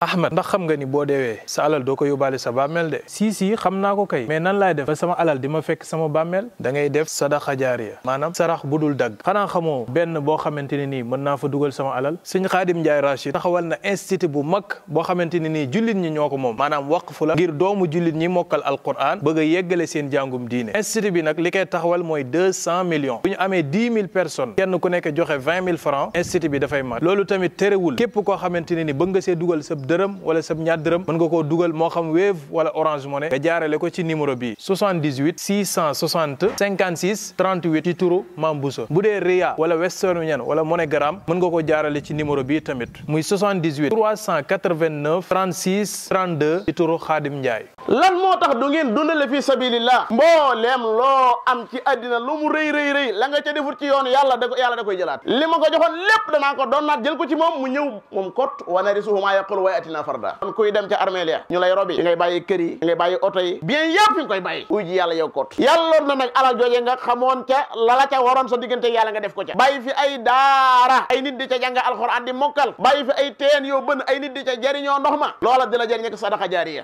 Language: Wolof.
Ahmed ndax xam nga ni boo deewee sa alal doo ko yóbbaale sa bàmmeel de si xam naa ko kay mais nan laay def ba sama alal di ma fekk sama bàmmeel da ngay def sadaxa jaariya maanaam sarax bu dul dagg xanaa xamoo benn boo xamante ne nii mën naa fa dugal sama alal sëñ Xaadim Njaay Rachid taxawal na institut bu mag boo xamante ne nii jullit ñi ñoo ko moom maanaam waqfu la ngir doomu jullit ñi mokkal alquran bëgg a yeggale seen jàngum diine institut bi nag li koy taxawal mooy 200 millions bu ñu amee 10 000 personnes kenn ku nekk joxe 20 000 francs institut bi dafay mat loolu tamit terewul képp koo xamante ne ni bëgg nga see dugal sa dërëm wala sa ñaar dërëm mën nga koo dugal moo xam Wave wala Orange Money nga jaarale ko ci numéro bi 78 660 56 38 ci turu Mame Bousso bu dee Ria wala Western Union wala MoneyGram mën nga ko jaarale ci numéro bi tamit muy 78 389 36 32 ci turu Xaadim Njaay. lan moo tax du ngeen dundale fi sabilillah mbooleem loo am ci àddina lu mu rëy rëy rëy la nga ca defut ci yoon yàlla da koy jëlaat li ma ko joxoon lépp danaa ko doon naat jël ko ci moom mu ñëw moom kot wa narisuhu maa yaqulu wa yatina farda kon kuy dem ca armeel ya ñu lay robi ngay bàyyi kër yi ngay bàyyi oto yi bien yëpp fi nga koy bàyyi uy ji yàlla yow kot yàlla na nag alal jooje nga xamoon ca lala ca waroon sa diggante yàlla nga def ko ca bàyyi fi ay daara ay nit di ca jàng alxuraan di mokkal bàyyi fi ay teen yoo bën ay nit di ca jariñoo ndox ma loola di la jariñ ak sadaqa jaariya